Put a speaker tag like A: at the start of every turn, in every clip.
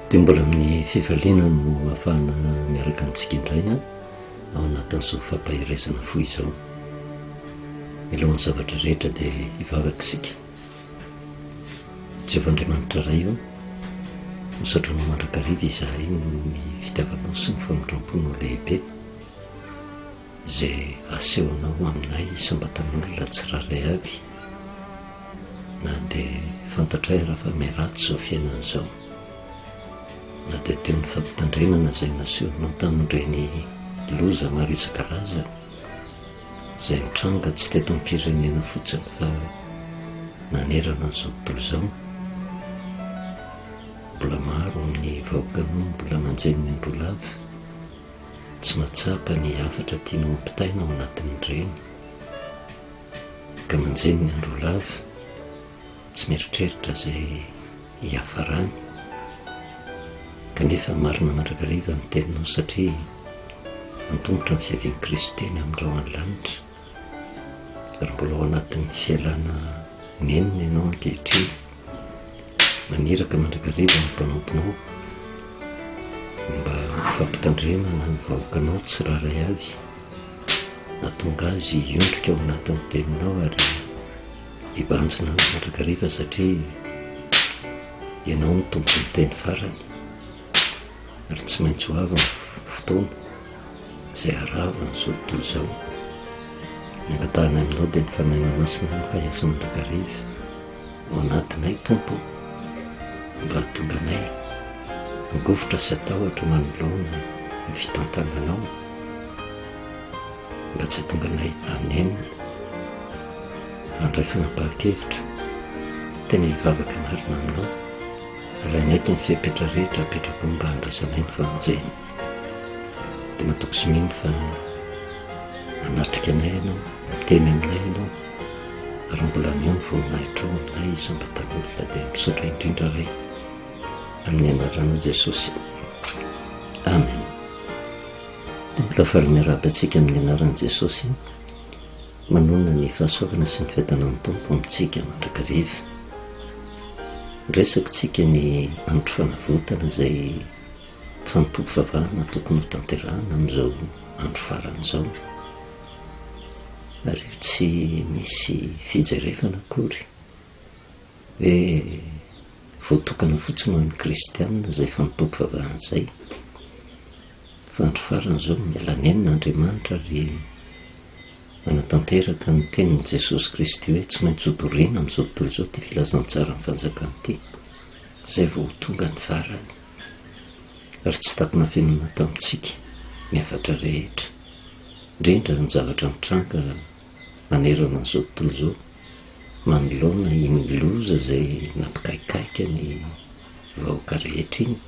A: Dia mbola amin'ny fifaliana no ahafahana miaraka amintsika indray ao anatin'izao fampaherezana fo izao. Mialohan'ny zavatra rehetra dia hivavaka isika. Jehovah Andriamanitra Ray o, misaotra anao mandrakariva izahay noho ny fitiavanao sy ny famindram-ponao lehibe izay asehonao aminay isam-batan'olona tsirairay avy na dia fantatray ara fa miharatsy izao fiainana izao, na dia teo ny fampitandremana izay nasehonao tamin'ireny loza maro isan-karazany izay nitranga tsy teto amin'ny firenena fotsiny fa nanerana an'izao tontolo izao. Mbola maro amin'ny vahoakanao no mbola manjeny ny andro lava, tsy mahatsapa ny hafatra tianao ampitaina ao anatin'ireny, ka manjeny ny andro lava, tsy mieritreritra izay hiafarany. Kanefa marina mandrakariva ny teninao satria antomotra ny fiavian'i Kristy eny amin'ny rahon'ny lanitra ary mbola ao anatin'ny fialana nenina ianao ankehitriny. Maniraka mandrakariva ny mpanomponao mba ho fampitandremana ny vahoakanao tsirairay avy, hahatonga azy hiondrika ao anatin'ny teninao ary hibanjina anao mandrakariva satria Ianao no tompon'ny teny farany ary tsy maintsy ho avy ny fotoana izay harava an'izao tontolo izao. Ny angatahanay aminao dia ny Fanahinao Masina no hiasa mandrakariva ao anatinay Tompo ô, mba hahatonga anay hangovitra sy hatahotra manoloana ny fitantananao, mba tsy hahatonga anay hanenina fa handray fanapahan-kevitra tena hivavaka marina aminao ary hanaiky ny fepetra rehetra apetrakao mba handraisanay ny famonjena. Dia matoky sy mino fa manatrika anay ianao, miteny aminay ianao ary mbola haneho ny voninahitrao aminay isam-batan'olona dia misaotra indrindra Ray amin'ny anaranao Jesosy. Amen. Dia mbola faly miarahaba antsika amin'ny anaran'i Jesosy. Manonona ny fahasoavana sy ny fiadanan'ny Tompo amintsika mandrakariva. Miresaka isika ny andro fanavotana izay fanompoam-pivavahana tokony ho tanterahana amin'izao andro farany izao. Ary io tsy misy fijerevana akory hoe voatokana fotsiny ho an'ny kristiana izay fanompoam-pivavahana izay. Fa andro farany izao, miala nenina Andriamanitra ary manatanteraka ny tenin'i Jesosy Kristy hoe tsy maintsy hodorina amin'izao tontolo izao ity filazantsaran'ny fanjakana ity, izay vao ho tonga ny farany. Ary tsy takona finoana tamintsika ny hafatra rehetra, indrindra ny zavatra mitranga manerana an'izao tontolo izao manoloana iny loza izay nampikaikaika ny vahoaka rehetra iny,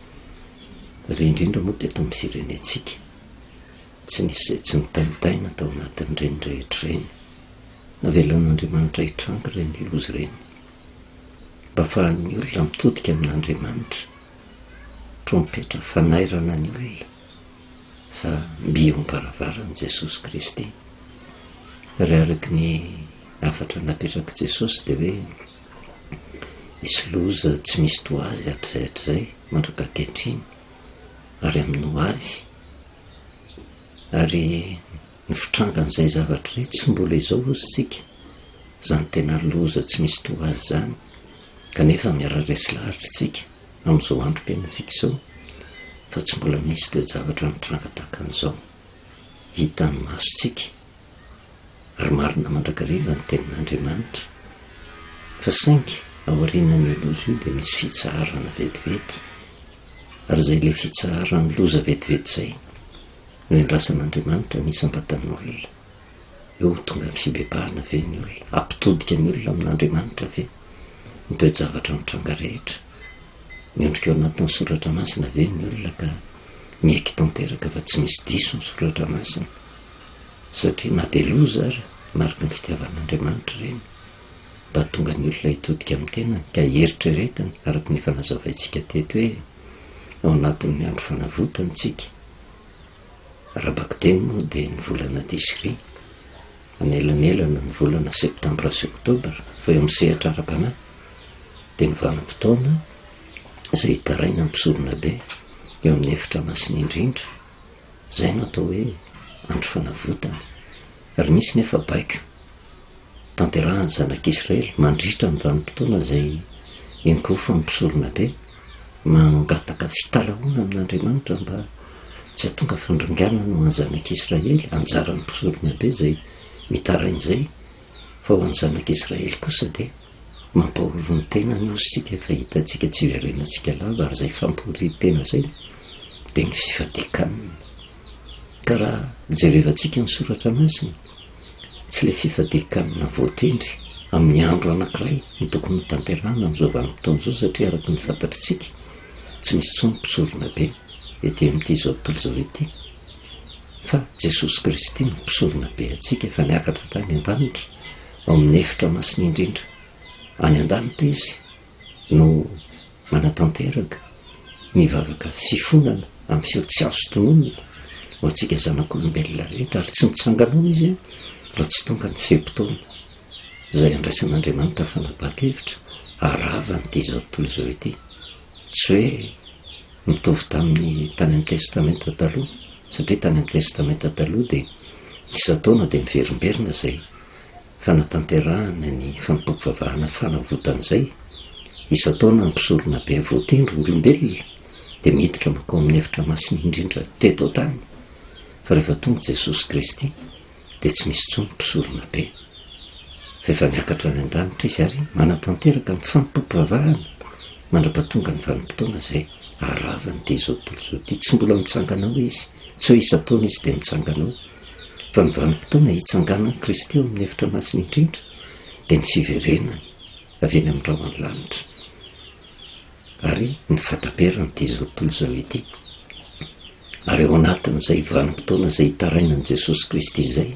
A: ary indrindra moa teto amin'ny firenentsika. Tsy nisy izay tsy nitaintaina tao anatin'ireny rehetra ireny. Navelan'Andriamanitra hitranga ireny loza ireny, mba hahafahan'ny olona mitodika amin'Andriamanitra. Trompetra fanairana ny olona fa mby eo am-baravaran'i Jesosy Kristy. Ary araka ny hafatra napetrak'i Jesosy dia hoe hisy loza tsy misy toa azy hatrizay hatrizay mandraka ankehitriny ary amin'ny ho avy. Ary ny fitrangan'izay zavatra izay tsy mbola izao hozy isika, izany tena loza tsy misy toa azy izany, kanefa miara-resy lahatra isika amin'izao androm-piainantsika izao fa tsy mbola nisy toe-javatra nitranga tahaka an'izao hitan'ny masontsika ary marina mandrakariva ny tenin'Andriamanitra fa saingy aorianan'io loza io dia misy fitsaharana vetivety ary izay ilay fitsaharan'ny loza vetivety izay no iandrasan'Andriamanitra ny isam-batan'olona. Eo ho tonga amin'ny fibebahana ve ny olona? Hampitodika ny olona amin'Andriamanitra ve ny toe-javatra mitranga rehetra? Miondrika ao anatin'ny soratra masina ve ny olona ka miaiky tanteraka fa tsy misy diso ny soratra masina? Satria na dia loza ary, mariky ny fitiavan'Andriamanitra ireny, mba hahatonga ny olona hitodika amin'ny tenany ka hieritreretany, araka ny efa nazavaintsika teto hoe ao anatin'ny andro fanavotana isika. Ara-bakiteny moa dia ny volana Tisri, manelanelana ny volana septambra sy oktobra, fa eo amin'ny sehatra ara-panahy dia ny vanim-potoana. izay hitaraina ny mpisoronabe eo amin'ny efitra masina indrindra. Izay no atao hoe andro fanavotana. Ary misy nefa baiko tanterahan'ny zanak'Israely mandritra ny vanim-potoana izay iankohofan'ny mpisoronabe mangataka fitalahoana amin'Andriamanitra mba tsy hahatonga fandringanana ho an'ny zanak'Israely, anjaran'ny mpisoronabe izay mitaraina izay, fa ho an'ny zanak'Israely kosa dia mampahory ny tenany hozy isika efa hitantsika tsy hiverenantsika lava ary izay fampahorian-tena izay dia ny fifadian-kanina. Ka raha jerevantsika ny soratra masina, tsy ilay fifadian-kanina voatendry amin'ny andro anankiray no tokony ho tanterahana amin'izao vanim-potoana izao satria araka ny fantatritsika tsy misy intsony mpisorona be ety amin'ity izao tontolo izao ity fa Jesosy Kristy no mpisorona be antsika efa niakatra tany an-danitra ao amin'ny efitra masina indrindra any an-danitra izy no manatanteraka ny vavaka fifonana amin'ny feo tsy azo tononina ho antsika zanak'olombelona rehetra ary tsy mitsangana ao izy raha tsy tonga ny fe-potoana izay andraisan'Andriamanitra fanapahan-kevitra harava an'ity izao tontolo izao ity. Tsy hoe mitovy tamin'ny tany amin'ny Testamenta Taloha, satria tany amin'ny Testamenta Taloha dia isan-taona dia miverimberina izay fanatanterahana ny fanompoam-pivavahana fanavotana izay. Isan-taona ny mpisoronabe voatendry ho olombelona dia miditra mankao amin'ny efitra masina indrindra teto an-tany, fa rehefa tonga Jesosy Kristy dia tsy misy intsony mpisoronabe, fa efa niakatra any an-danitra Izy ary manatanteraka ny fanompoam-pivavahana mandra-pahatonga ny vanim-potoana izay haharavany ity izao tontolo izao ity. Tsy mbola mitsangana ao Izy, tsy hoe isan-taona Izy dia mitsangana ao, fa ny vanim-potoana hitsanganan'i Kristy ao amin'ny efitra masina indrindra dia ny fiverenany avy eny amin'ny rahon'ny lanitra ary ny fahataperan'ity izao tontolo izao ity. Ary ao anatin'izay vanim-potoana izay itarainan'i Jesosy Kristy izay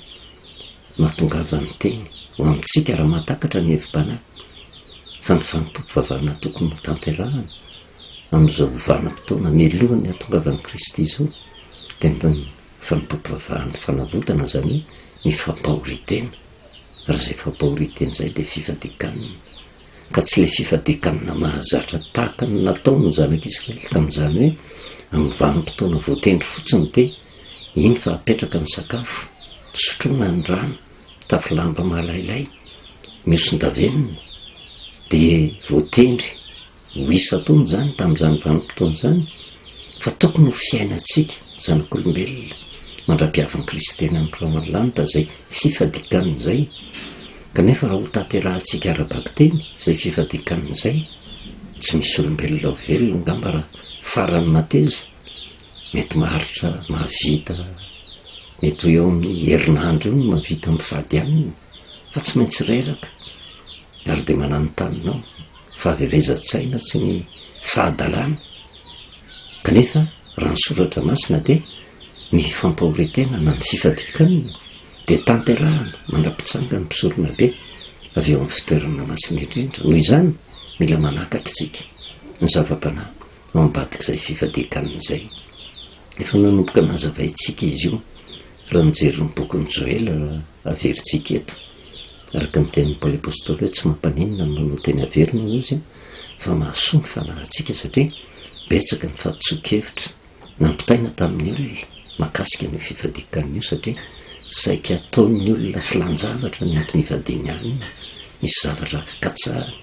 A: no ahatongavan'ny teny ho amintsika raha mahatakatra ny hevi-panahy fa ny fanompoam-pivavahana tokony ho tanterahana amin'izao vanim-potoana mialohan'ny hahatongavan'i Kristy izao dia ny fanompoam-pivavahan'ny fanavotana, izany hoe ny fampahorian-tena. Ary izay fampahorian-tena izay dia fifadian-kanina. Ka tsy ilay fifadian-kanina mahazatra tahaka ny nataon'ny zanak'Israely tamin'izany hoe amin'ny vanim-potoana voatendry fotsiny dia iny fa apetraka ny sakafo, sotroina ny rano, mitafy lamba malailay, mihoson-davenona, dia voatendry ho isan-taona izany tamin'izany vanim-potoana izany, fa tokony ho fiainantsika zanak'olombelona mandra-piavin'i Kristy eny amin'ny rahon'ny lanitra izay fifadian-kanina izay. Kanefa raha hotanterahantsika ara-bakiteny izay fifadian-kanina izay, tsy misy olombelona ho velona angamba raha farany mateza, mety maharitra mahavita mety ho eo amin'ny herinandro eo no mahavita mifady hanina fa tsy maintsy reraka ary dia mananontanona ao fahaverezan-tsaina sy ny fahadalana. Kanefa raha ny soratra masina dia ny fampahorian-tena na ny fifadian-kanina dia tanterahana mandra-pitsangan'ny mpisoronabe avy eo amin'ny fitoerana masina indrindra. Noho izany, mila manakatra isika ny zava-panahy ao ambadik'izay fifadian-kanina izay. Efa nanomboka nazavaintsika izy io raha nijery ny bokin'i Joela raha averintsika eto. Araka ny tenin'i Paoly Apostoly hoe tsy mampaninona ny manao teny averina hozy fa mahasoa ny fanahintsika satria betsaka ny fahadisoan-kevitra nampitaina tamin'ny olona mahakasika an'io fifadian-kanina io satria saika ataon'ny olona filan-javatra ny antony hifadiany hanina, misy zavatra katsahany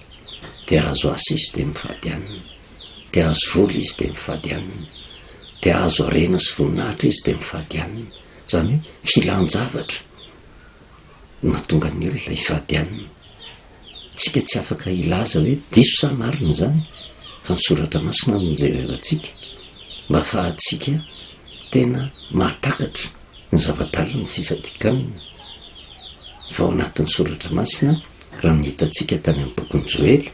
A: dia azo asa izy dia mifady hanina, dia azo vola izy dia mifady hanina, dia azo harena sy voninahitra izy dia mifady hanina, izany hoe filan-javatra no mahatonga ny olona hifady hanina. Tsika tsy afaka hilaza hoe diso sa marina izany fa ny soratra masina no jerevantsika mba afahantsika tena mahatakatra ny zava-dalin'ny fifadian-kanina fa ao anatin'ny soratra masina raha ny hitantsika tany amin'ny bokin'i Joela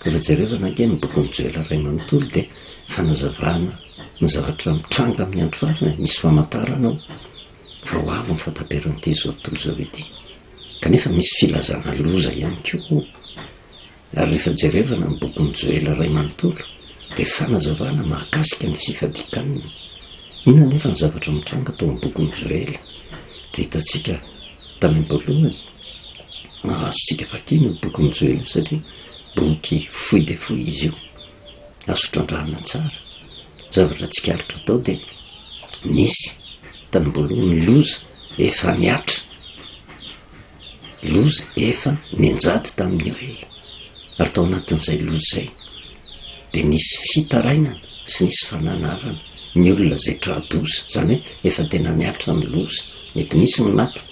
A: rehefa jerevana ange ny bokin'i Joela iray manontolo dia fanazavana ny zavatra mitranga amin'ny andro farany misy famantarana ao fa ho avy ny fahataperan'ity izao tontolo izao ity. Kanefa misy filazana loza ihany koa ao. Ary rehefa jerevana ny bokin'i Joela iray manontolo, dia fanazavana mahakasika ny fifadian-kanina. Inona anefa ny zavatra mitranga tao amin'ny bokin'i Joela? Dia hitantsika tany am-boalohany, azontsika vakiana io bokin'i Joela io satria boky fohy dia fohy izy io. Azo trandrahana tsara. Zavatra tsikaritra tao dia nisy tany am-boalohany ny loza efa nihatra, loza efa nianjady tamin'ny olona. Ary tao anatin'izay loza izay dia nisy fitarainana sy nisy fananarana ny olona izay tra-doza, izany hoe efa tena nihatra ny loza. Mety nisy ny maty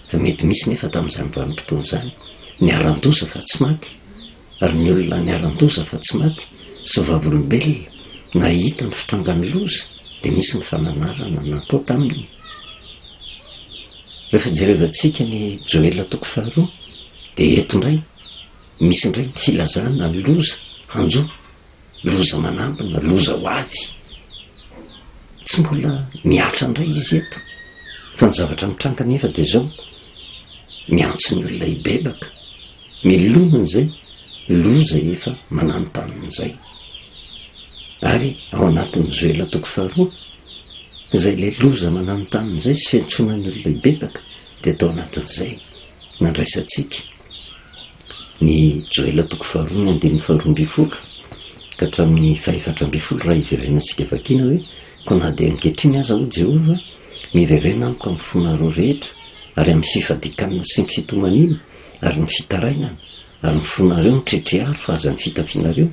A: fa mety misy nefa tamin'izany vanim-potoana izany niharan-doza fa tsy maty. Ary ny olona niharan-doza fa tsy maty sy vavolombelona nahita ny fitrangan'ny loza dia nisy ny fananarana natao taminy. Rehefa jerevantsika ny Joela toko faharoa dia eto indray misy indray ny filazana ny loza hanjo, loza manambina, loza ho avy. Tsy mbola mihatra indray izy eto fa ny zavatra mitranga anefa dia izao, miantso ny olona hibebaka. Milona izay loza efa mananontanona izay. Ary ao anatin'ny Joela toko faharoa, izay ilay loza mananontanona izay sy fiantsoana ny olona hibebaka dia tao anatin'izay nandraisantsika ny Joela toko faharoa ny andininy faharoa ambinifolo ka hatramin'ny fahefatra ambinifolo raha hiverenantsika vakiana hoe koa na dia ankehitriny aza hoy Jehovah miverena amiko amin'ny fonareo rehetra ary amin'ny fifadikanana sy ny fitomaniana ary ny fitarainana, ary ny fonareo mitretreharo fa aza ny fitafianareo,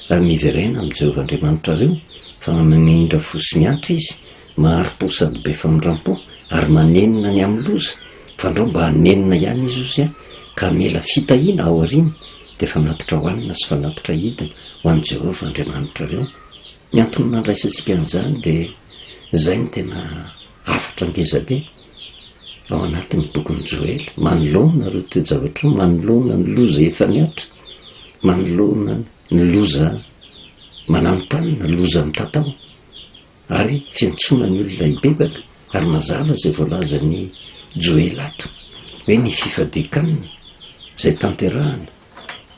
A: ary miverena amin'i Jehovah Andriamanitrareo, fa mamindra fo sy miantra Izy, mahari-po sady be famindram-po, ary manenina ny amin'ny loza, fandrao mba hanenina ihany Izy ozy ka hamela fitahiana ao aoriana, dia fanatitra hohanina sy fanatitra hidina ho an'i Jehovah Andriamanitrareo. Ny antony nandraisantsika an'izany dia izay no tena Hafatra ngezabe ao anatin'ny bokin'i Joela, manoloana ireo toe-javatra ireo, manoloana ny loza efa nihatra, manoloana ny loza mananontanona, loza mitatao, ary fiantsoana ny olona hibebaka, ary mazava izay voalazan'i Joela ato, hoe ny fifadian-kanina izay tanterahana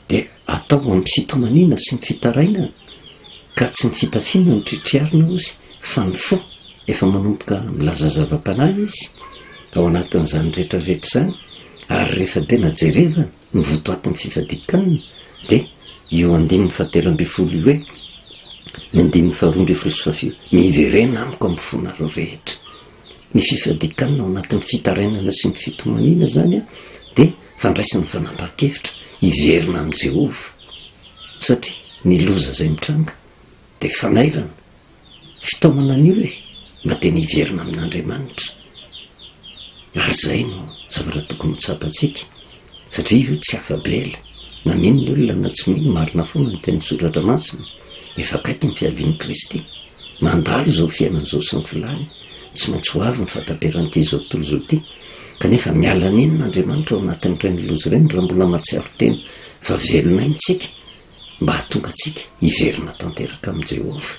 A: dia atao amin'ny fitomaniana sy ny fitarainana ka tsy ny fitafiana no tritriarina hozy fa ny fo efa manomboka milaza zava-panahy izy ao anatin'izany rehetra rehetra izany ary rehefa tena jerevana ny votoatin'ny fifadian-kanina dia io andininy fahatelo ambinifolo io hoe ny andininy faharoa ambinifolo sy fahafito miverena amiko amin'ny fonareo rehetra Ny fifadian-kanina ao anatin'ny fitarainana sy ny fitomaniana izany dia fandraisana fanapahan-kevitra hiverina amin'i Jehovah, satria ny loza izay mitranga dia fanairana, fitaomana ny olona mba tena hiverina amin'Andriamanitra. Ary izay no zavatra tokony ho tsapantsika, satria io tsy afa-bela, na mino ny olona na tsy mino, marina foana ny tenin'ny Soratra Masina, efa akaiky ny fiavian'i Kristy. Mandalo izao fiainana izao sy ny filany, tsy maintsy ho avy ny fahataperan'ity izao tontolo izao ity, kanefa miala nenina Andriamanitra ao anatin'ireny loza ireny raha mbola mahatsiaro tena fa velona aina isika mba hahatonga antsika hiverina tanteraka amin'i Jehovah.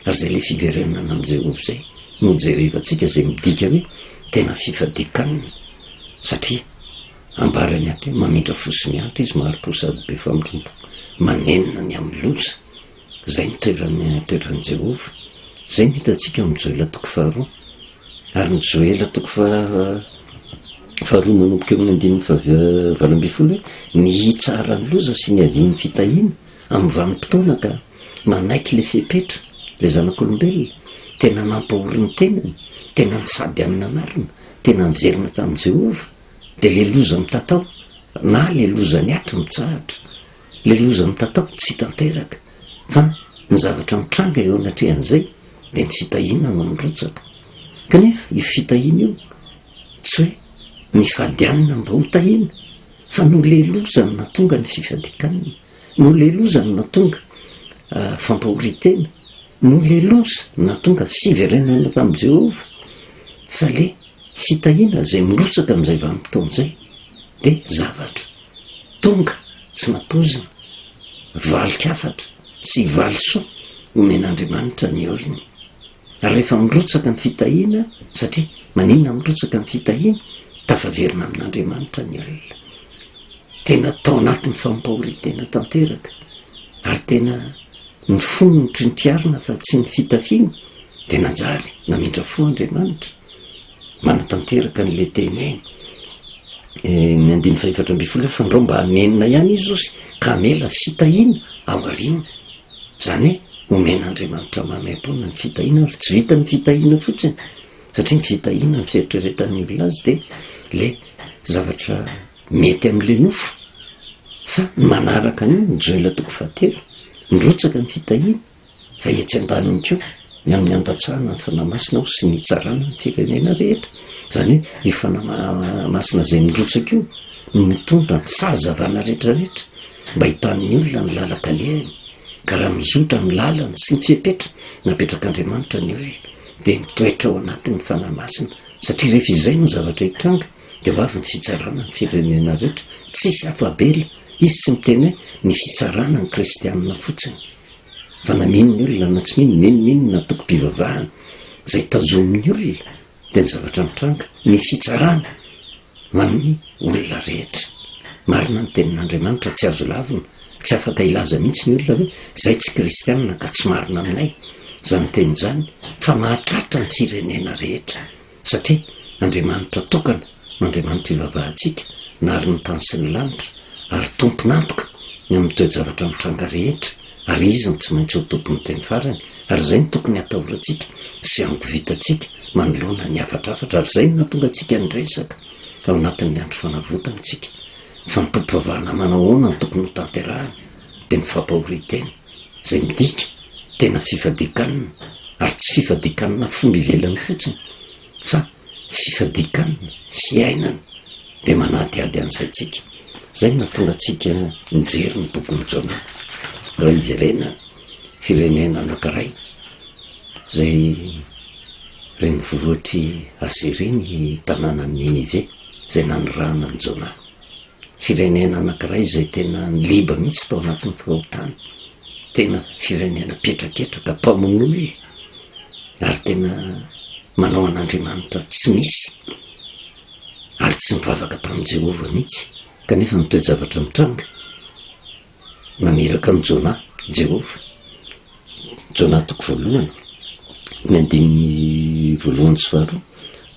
A: Ary izay ilay fiverenana amin'i Jehovah izay no jerevantsika izay midika hoe tena fifadian-kanina satria ambarany ato hoe mamindra fo sy miantra izy, mahari-po sady be famindram-po, manenina ny amin'ny loza. Izay no toeran'ny toetran'i Jehovah. Izay no hitantsika ao amin'ny Joela toko faharoa. Ary ny Joela toko faharoa manomboka eo amin'ny andininy fahavalo ambinifolo hoe ny hitsaharan'ny loza sy ny havian'ny fitahiana amin'ny vanim-potoana ka manaiky ilay fepetra, ilay zanak'olombelona, tena nampahory ny tenany, tena nifady hanina marina, tena niverina tamin'i Jehovah, dia ilay loza mitatao na ilay loza nihatra mitsahatra. Ilay loza mitatao tsy tanteraka fa ny zavatra mitranga eo anatrehan'izay dia ny fitahiana no mirotsaka. Kanefa io fitahiana io tsy hoe nifady hanina mba ho tahiana fa noho ilay loza no nahatonga ny fifadian-kanina, noho ilay loza no nahatonga fampahorian-tena, noho ilay loza no nahatonga fiverenana tamin'i Jehovah fa ilay fitahiana izay mirotsaka amin'izay vanim-potoana izay dia zavatra Tonga tsy nampoizina, valin-kafatra sy valisoa omen'Andriamanitra ny olony. Ary rehefa mirotsaka ny fitahiana, satria maninona mirotsaka ny fitahiana? Tafaverina amin'Andriamanitra ny olona. Tena tao anatin'ny fampahorian-tena tanteraka, ary tena ny fony no trintiarina fa tsy ny fitafiana, dia nanjary namindra fo Andriamanitra. Manatanteraka an'ilay teny hoe ny andininy fahefatra ambinifolo hoe fandrao mba hanenina ihany izy ozy ka hamela fitahiana ao aoriana. Izany hoe omen'Andriamanitra maimaimpoana ny fitahiana ary tsy vitan'ny fitahiana fotsiny satria ny fitahiana ny fieritreretan'ny olona azy dia le zavatra mety amin'ilay nofo fa ny manaraka an'io ny Joela toko fahatelo mirotsaka ny fitahiana Fa etsy andaniny koa, ny amin'ny handatsahana ny Fanahy Masina ao sy ny hitsarana ny firenena rehetra. Izany hoe io Fanahy Masina izay mirotsaka io no mitondra ny fahazavana rehetrarehetra mba hitan'ny olona ny lalan-kalehany. Ka raha mizotra amin'ny lalana sy ny fepetra napetrak'Andriamanitra ny olona dia mitoetra ao anatin'ny Fanahy Masina. Satria rehefa izay no zavatra hitranga dia ho avy ny fitsarana ny firenena rehetra. Tsisy afa-bela. Izy tsy miteny hoe ny fitsarana ny kristianina fotsiny. Fa na mino ny olona na tsy mino, n'inon'inona antokom-pivavahana izay tazomin'ny olona dia ny zavatra mitranga, ny fitsarana ho an'ny olona rehetra. Marina ny tenin'Andriamanitra, tsy azo lavina, tsy afaka hilaza mihitsy ny olona hoe izay tsy kristianina ka tsy marina aminay izany teny izany fa mahatratra ny firenena rehetra. Satria Andriamanitra tokana no Andriamanitra ivavahantsika, nahary ny tany sy ny lanitra, ary tompon'antoka ny amin'ny toe-javatra mitranga rehetra, ary Izy no tsy maintsy ho tompon'ny teny farany, ary izay no tokony hatahorantsika sy hangovitantsika manoloana ny hafatrafatra, ary izay no nahatonga antsika niresaka ao anatin'ny andro fanavotana antsika. Fanompoam-pivavahana manao ahoana no tokony hotanterahana? Dia ny fampahorian-tena, izay midika tena fifadian-kanina, ary tsy fifadian-kanina fomba ivelany fotsiny fa fifadian-kanina fiainana dia manadihady an'izay tsika. Izay no nahatonga antsika nijery ny bokin'i Jona. Raha hiverenana, firenena anankiray izay renivohitr'i Asyria ny tanànan'i Ninive izay nanirahana an'i Jona. Firenena anankiray izay tena niliba mihitsy tao anatin'ny fahotana, tena firenena mpihetraketraka, mpamono olona, ary tena manao an'Andriamanitra tsy misy, ary tsy nivavaka tamin'i Jehovah mihitsy. Kanefa ny toe-javatra mitranga, Naniraka an'i Jonah Jehovah. Jonah toko voalohany, ny andininy voalohany sy faharoa.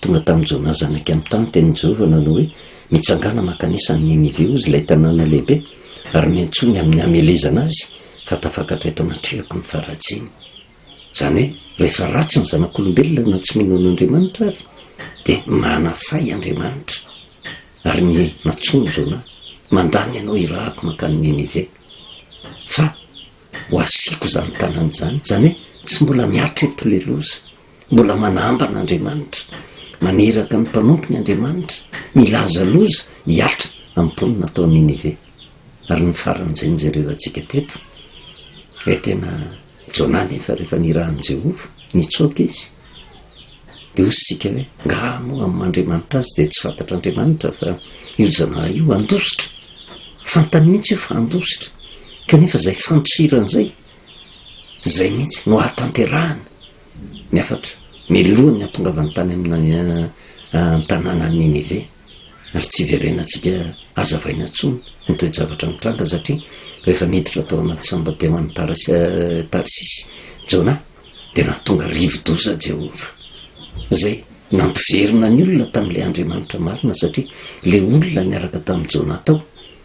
A: Tonga tamin'i Jonah zanak'i Amitay ny tenin'i Jehovah nanao hoe, Mitsangàna mankanesa any Ninive, hozy ilay tanàna lehibe, ary miantsoa ny amin'ny hamelezana azy, fa tafakatra eto anatrehako ny faharatsiany. Izany hoe, rehefa ratsy ny zanak'olombelona na tsy mino an'Andriamanitra ary, dia manafay Andriamanitra. Ary ny nantsoin'i Jonah, Mandany ianao hirahako mankany Ninive, fa ho asiako izany tanana izany. Izany hoe tsy mbola mihatra eto ilay loza. Mbola manambana Andriamanitra. Maniraka ny mpanompony Andriamanitra, milaza loza hihatra amin'ny mponina tao Ninive. Ary ny faran'izay nojerevantsika teto, ilay tena Jonah anefa rehefa nirahin'i Jehovah, nitsoaka izy. Dia hoy isika hoe, ngaha moa amin'ny maha Andriamanitra azy dia tsy fantatr'Andriamanitra fa io Janah io handositra? Fantany mihitsy io fa handositra. Kanefa izay fandosirana izay, izay mihitsy no hahatanterahana ny hafatra mialohan'ny hahatongavany tany amin'ny tanànan'i Ninive. Ary tsy hiverenantsika hazavaina intsony ny toe-javatra mitranga satria rehefa niditra tao anaty sambo teo any Tarsisy Jonah, dia nahatonga rivo-doza Jehovah, izay nampiverina ny olona tamin'ilay Andriamanitra marina, satria ilay olona niaraka tamin'i Jonah tao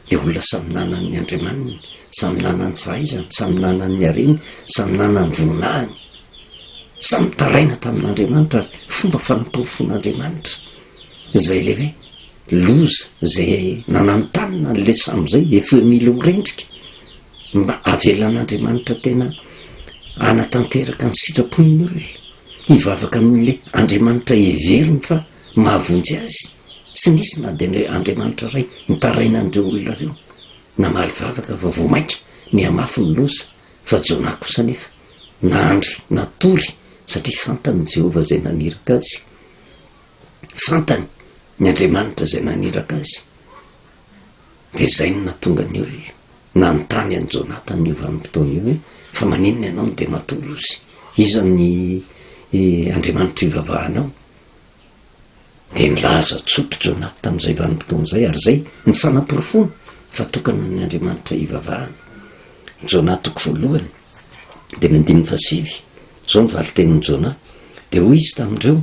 A: dia olona samy nanana ny andriamaniny, samy nanana ny fahaizany, samy nanana ny hareny, samy nanana ny voninahiny, samy nitaraina tamin'Andriamanitra, ary fomba fanaporofoan'Andriamanitra izay ilay hoe loza izay nananontanona an'ilay sambo izay efa mila ho rendrika. Mba avelan'Andriamanitra tena hanatanteraka ny sitrapony ny olona, hivavaka amin'ilay Andriamanitra heveriny fa mahavonjy azy. Tsy nisy na dia Andriamanitra iray nitaraina an'ireo olona ireo. Namaly vavaka fa vao mainka nihamafy ny loza, fa Jonah kosa anefa nandry natory satria fantany Jehovah izay naniraka azy. Fantany ny Andriamanitra izay naniraka azy. Dia izay no nahatonga ny olona nanontany an'i Jonah tamin'io vanim-potoana io hoe, Fa maninona ianao no dia matory ozy? Iza ny Andriamanitra ivavahanao? Dia nilaza tsotra Jonah tamin'izay vanim-potoana izay, ary izay ny fanaporofoana fa tokana ny Andriamanitra ivavahana. Jonah toko voalohany, dia ny andininy fahasivy. Izao ny valin-tenin'i Jonah, Dia hoy izy tamin'ireo,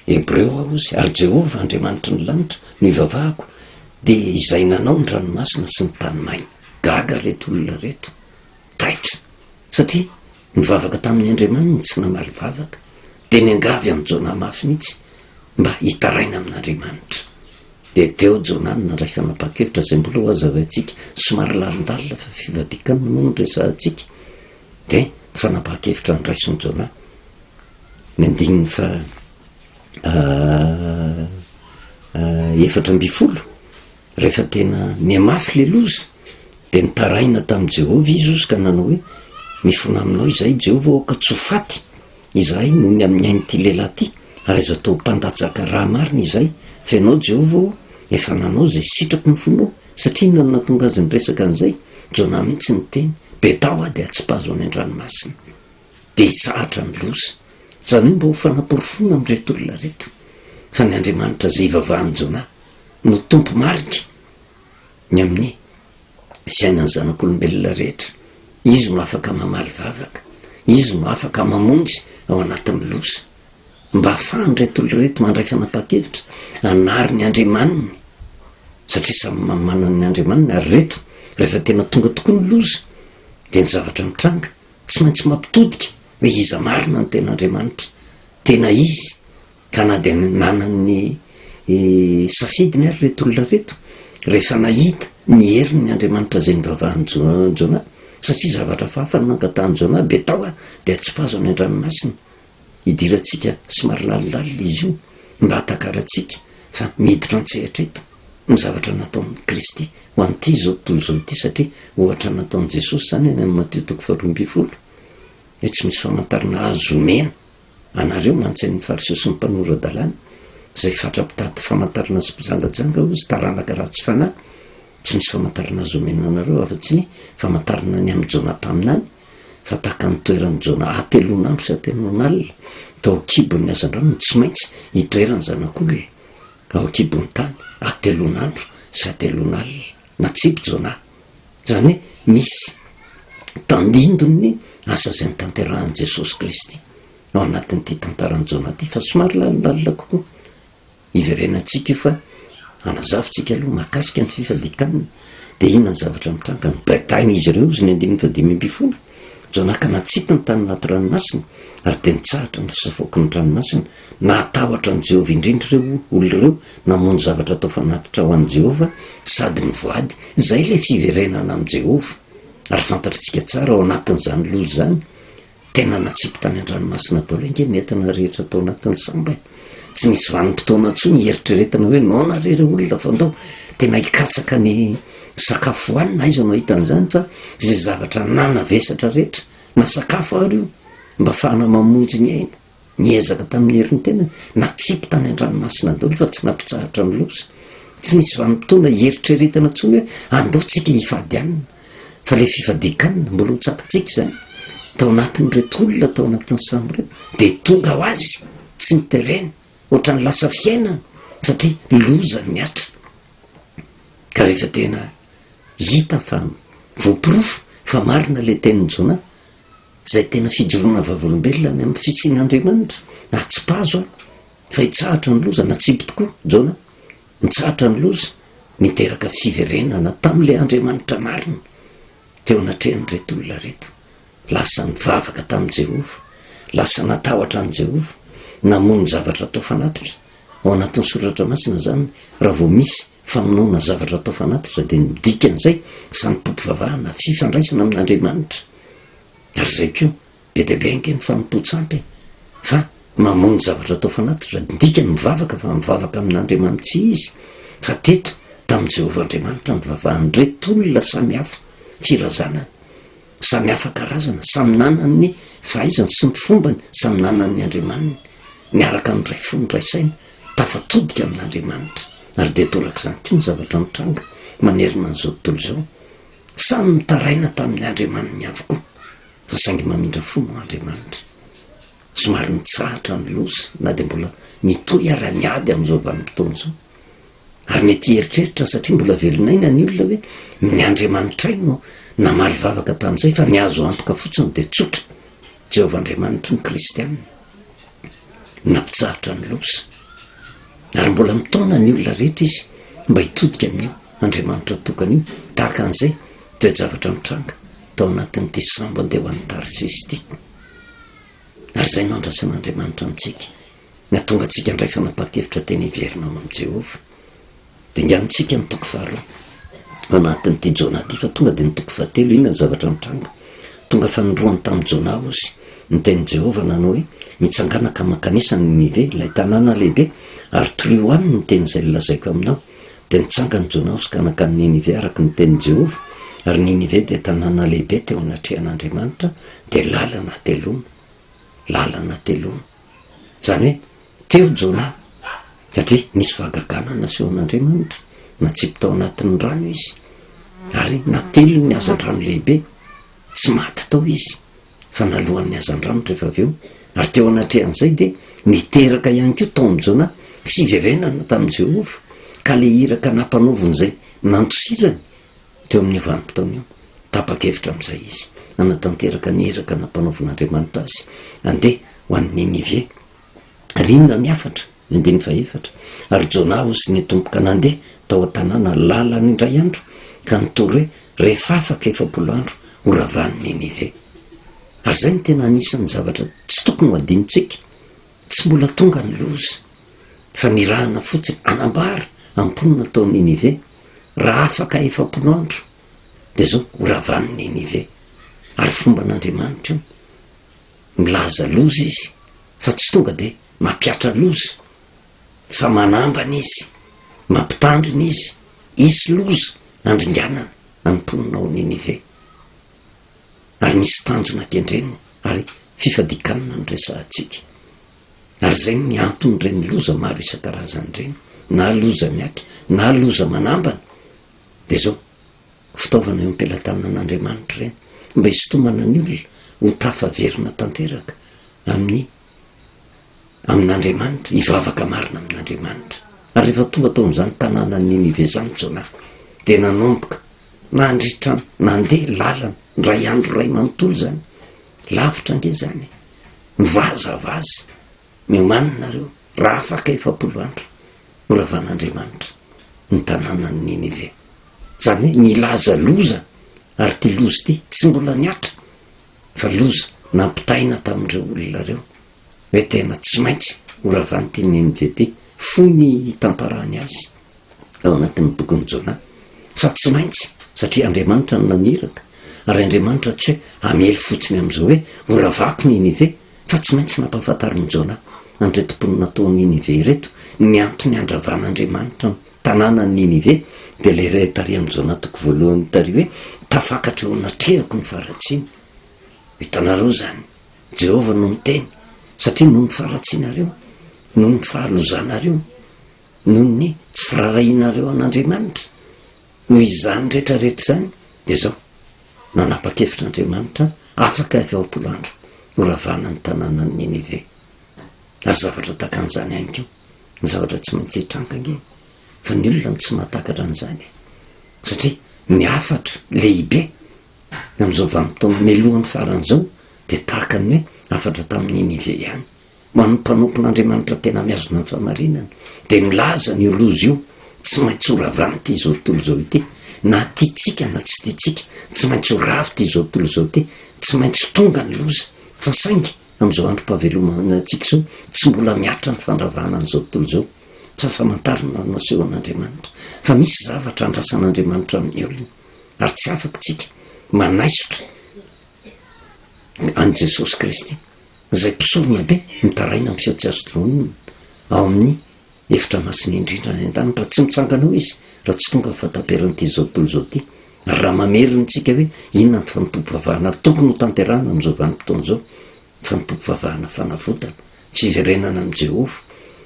A: Hebreo aho, hozy, ary Jehovah, Andriamanitry ny lanitra, no ivavahako, dia izay nanao ny ranomasina sy ny tany maina. Gaga ireto olona ireto, taitra, Satria nivavaka tamin'ny Andriamaniny tsy namaly vavaka, dia niangavy an'i Jonah mafy mihitsy mba hitaraina amin'Andriamanitra. Dia teo Jonah no nandray fanapahan-kevitra izay mbola ho hazavaintsika somary lalindalina fa fivadikan-kanina moa no resahantsika. Dia ny fanapahan-kevitra noraisin'i Jonah, ny andininy faha 14, Rehefa tena nihamafy ilay loza, dia nitaraina tamin'i Jehovah izy ozy ka nanao hoe, Mifona aminao izahay, Jehovah, aoka tsy ho faty izahay noho ny amin'ny ain'ity lehilahy ity, ary aza atao mpandatsaka ra marina izahay, fa ianao, Jehovah ô, efa nanao izay sitraky ny fonao. Satria inona no nahatonga azy niresaka an'izay? Jonah mihitsy niteny, Betao aho dia atsipazo any an-dranomasina, dia hitsahatra ny loza. Izany hoe mba ho fanaporofoana amin'ireto olona ireto fa ny Andriamanitra izay ivavahan'i Jonah no Tompo marika ny amin'ny fiainan'ny zanak'olombelona rehetra. Izy no afaka mamaly vavaka. Izy no afaka mamonjy ao anatin'ny loza. Mba ahafahan'ireto olona ireto mandray fanapahan-kevitra hanary ny Andriamaniny, satria samy manana ny Andriamaniny, ary ireto rehefa tena tonga tokoa ny loza dia ny zavatra mitranga tsy maintsy mampitodika hoe iza marina no tena Andriamanitra, tena izy. Ka na dia nanana ny safidiny ary ireto olona ireto, rehefa nahita ny herin'ny Andriamanitra izay nivavahan'i Jonah, satria zavatra hafahafa no nangatahan'i Jonah, betao aho dia atsipazo any an-dranomasina, hidirantsika somary lalindalina izy io, mba hahatakarantsika fa miditra an-tsehatra eto ny zavatra nataon'i Kristy ho an'ity izao tontolo izao ity, satria ohatra nataon'i Jesosy izany any amin'ny Matio toko faharoambinifolo, hoe tsy misy famantarana azo omena. Anareo mantsy ny Fariseo sy ny mpanora-dalàna, izay fatra-pitady famantarana sy mpijangajanga, hozy taranaka ratsy fanahy, tsy misy famantarana azo omena anareo afa-tsy ny famantarana ny amin'i Jona mpaminany, fa tahaka ny toeran'i Jona hatelon'andro sy hatelon'alina tao an-kibon'ny hazandrano no tsy maintsy hitoeran'ny Zanak'olona ao an-kibon'ny tany hatelon'andro sy hatelon'alina. Natsipy Jona. Izany hoe misy tandindon'ny asa izay notanterahin'i Jesosy Kristy ao anatin'ity tantaran'i Jona ity, fa somary lalindalina kokoa. Hiverenantsika io fa hanazavintsika aloha mahakasika ny fifadian-kanina. Dia inona ny zavatra mitranga? Nobaibain'izy ireo izy ny andininy fahadimy ambin'ny folo. Jona ka natsipiny tany anaty ranomasina, ary dia nitsahatra ny fisafoaky ny ranomasina. Nahatahotra an'i Jehovah indrindra ireo olona ireo, namono zavatra atao fanatitra ho an'i Jehovah, sady nivoady. Izay ilay fiverenana amin'i Jehovah. Ary fantatritsika tsara, ao anatin'izany loza izany, tena natsipy tany an-dranomasina daholo ange ny entana rehetra tao anatin'ny sambo e. Tsy nisy vanim-potoana intsony hieritreretana hoe noana re ireo olona fa ndao tena hikatsaka ny sakafo hohanina, aiza no hahita an'izany fa izay zavatra nanavesatra rehetra, na sakafo ary io, mba afahana mamonjy ny aina. Niezaka tamin'ny herin'ny tenany, natsipy tany an-dranomasina daholo fa tsy nampitsahatra ny loza. Tsy nisy vanim-potoana hieritreretana intsony hoe andao tsika hifady hanina. Fa ilay fifadian-kanina, mbola ho tsapantsika izany, tao anatin'ireto olona tao anatin'ny sambo ireto, dia tonga ho azy, tsy noterena, ohatran'ny lasa fiainana, satria loza nihatra. Ka rehefa tena hita fa voaporofo fa marina ilay tenin'i Jonah, izay tena fijoroana vavolombelona ny amin'ny fisian'Andriamanitra, atsipazo aho fa hitsahatra ny loza, natsipy tokoa Jona, nitsahatra ny loza, niteraka fiverenana tamin'ilay Andriamanitra marina teo anatrehan'ireto olona ireto. Lasa nivavaka tamin'i Jehovah, lasa natahotra an'i Jehovah, namono zavatra atao fanatitra. Ao anatin'ny soratra masina izany, raha vao misy famonoana zavatra atao fanatitra dia ny dikan'izay fanompoam-pivavahana, fifandraisana amin'Andriamanitra. Ary izay koa, be dia be ange ny fanompoan-tsampy e! Fa mamono zavatra atao fanatitra, ny dikany mivavaka fa mivavaka amin'Andriamanitsy izy, fa teto tamin'i Jehovah Andriamanitra nivavahan'ireto olona samy hafa firazanana, samy hafa karazana, samy nanana ny fahaizany sy ny fombany, samy nanana ny Andriamaniny, niaraka niray fo niray saina, tafatodika amin'Andriamanitra. Ary dia torak'izany koa ny zavatra mitranga manerana an'izao tontolo izao. Samy nitaraina tamin'ny Andriamaniny avokoa, fa saingy mamindra fo moa Andriamanitra. Somary nitsahatra ny loza na dia mbola mitohy ara ny ady amin'izao vanim-potoana izao. Ary mety hieritreritra satria mbola velon'aina ny olona hoe ny Andriamanitray no namaly vavaka tamin'izay fa ny azo antoka fotsiny dia tsotra, Jehovah Andriamanitry ny Kristianina nampitsahatra ny loza. Ary mbola mitaona ny olona rehetra izy mba hitodika amin'io Andriamanitra tokana io, tahaka an'izay toe-javatra mitranga. tao anatin'ity sambo andeha ho any Tarsisy ity. Ary izay no andrasan'Andriamanitra amintsika, ny hahatonga antsika handray fanapahan-kevitra tena hiverina ao amin'i Jehovah. Dinganintsika ny toko faharoa ao anatin'ity Jona ity, fa tonga dia ny toko fahatelo, inona ny zavatra nitranga? Tonga fanindroany tamin'i Jona hozy ny tenin'i Jehovah nanao hoe, Mitsangàna ka mankanesa any Ninive, ilay tanàna lehibe, ary torio aminy ny teny izay nolazaiko aminao. Dia nitsangana Jona hozy ka nankany Ninive araka ny tenin'i Jehovah, ary Ninive dia tanàna lehibe teo anatrehan'Andriamanitra, dia lalana hateloana, lalana hateloana. Izany hoe teo Jona, satria nisy fahagagana nasehon'Andriamanitra, natsipy tao anatin'ny rano izy, ary nateliny ny hazandrano lehibe, tsy maty tao izy, fa naloan'ny hazandrano rehefa avy eo, ary teo anatrehan'izay dia niteraka ihany koa tao amin'i Jona fiverenana tamin'i Jehovah, ka ilay iraka nampanaoviny izay nandosirany teo amin'io vanim-potoana io. Tapa-kevitra amin'izay izy hanatanteraka ny iraka nampanaovin'Andriamanitra azy, handeha ho any Ninive. Ary inona ny hafatra? Ny andininy fahefatra, Ary Jonah hozy nitomboka nandeha tao an-tanàna lalany indray andro, ka nitory hoe, Rehefa afaka 40 andro, horavan'i Ninive. Ary izay no tena anisan'ny zavatra tsy tokony ho adinontsika, tsy mbola tonga ny loza, fa nirahana fotsiny hanambara amin'ny mponina tao Ninive, raha afaka 40 andro, dia izao horavan'i Ninive. Ary fomban'Andriamanitra io, milaza loza izy, fa tsy tonga dia mampihatra loza, fa manambana izy, mampitandrina izy, hisy loza handringanana ny mponina ao Ninive. Ary misy tanjona kendreny ary fifadian-kanina no resahantsika. Ary izay ny anton'ireny loza maro isan-karazany ireny, na loza mihatra, na loza manambana, dia izao, fitaovana eo am-pelatanan'Andriamanitra ireny, mba hisintomana ny olona ho tafaverina tanteraka amin'ny amin'Andriamanitra, hivavaka marina amin'Andriamanitra. Ary rehefa tonga tao amin'izany tanànan'i Ninive izany Jonah, dia nanomboka nandritra nandeha lalana indray andro iray manontolo izany. Lavitra ange izany e! Mivazavaza, miomàna nareo, raha afaka 40 andro, horavan'Andriamanitra ny tanànan'i Ninive. Izany hoe nilaza loza, ary ity loza ity tsy mbola nihatra, fa loza nampitaina tamin'ireo olona ireo hoe tena tsy maintsy horavan'ity Ninive ity, fohy ny hitantarany azy ao anatin'ny bokin'i Jona, fa tsy maintsy satria Andriamanitra no naniraka, ary Andriamanitra tsy hoe hamely fotsiny amin'izao hoe horavako Ninive, fa tsy maintsy nampahafantarin'i Jona an'ireto mponina tao Ninive ireto ny antony handravan'Andriamanitra ny tanànan'i Ninive, dia ilay iray tary amin'i Jona toko voalohany tary hoe, Tafakatra eo anatrehako ny faharatsiana. Hitanareo izany, Jehovah no niteny, satria noho ny faharatsianareo, noho ny fahalozanareo, noho ny tsy firaharahianareo an'Andriamanitra, noho izany rehetra rehetra izany, dia izao, nanapa-kevitra Andriamanitra, afaka 40 andro, horavana ny tanànan'i Ninive. Ary zavatra tahaka an'izany ihany koa, ny zavatra tsy maintsy hitranga ange, fa ny olona no tsy mahatakatra an'izany e. Satria ny hafatra lehibe amin'izao vanim-potoana melohan'ny farany izao dia tahaka ny hoe hafatra tamin'i Ninive ihany. Ho an'ny mpanompon'Andriamanitra tena mihazona ny fahamarinana dia milaza an'io loza io, tsy maintsy ho ravana ity izao tontolo izao ity, na tiantsika na tsy tiantsika, tsy maintsy ho rava ity izao tontolo izao ity, tsy maintsy tonga ny loza, fa saingy Amin'izao androm-pahavelomantsika izao, tsy mbola mihatra ny fandravana an'izao tontolo izao. Tsy afa-mantarina no asehon'Andriamanitra, fa misy zavatra andrasan'Andriamanitra amin'ny olony, ary tsy afaka isika manaisotra an'i Jesosy Kristy, izay mpisorona be mitaraina amin'ny feo tsy azo tononina ao amin'ny efitra masina indrindra any an-danitra. Tsy mitsangana ao Izy raha tsy tonga ny fahataperan'ity izao tontolo izao ity. Ary raha mamerina antsika hoe inona ny fanompoam-pivavahana tokony ho tanterahana amin'izao vanim-potoana izao, ny fanompoam-pivavahana fanavotana, fiverenana amin'i Jehovah,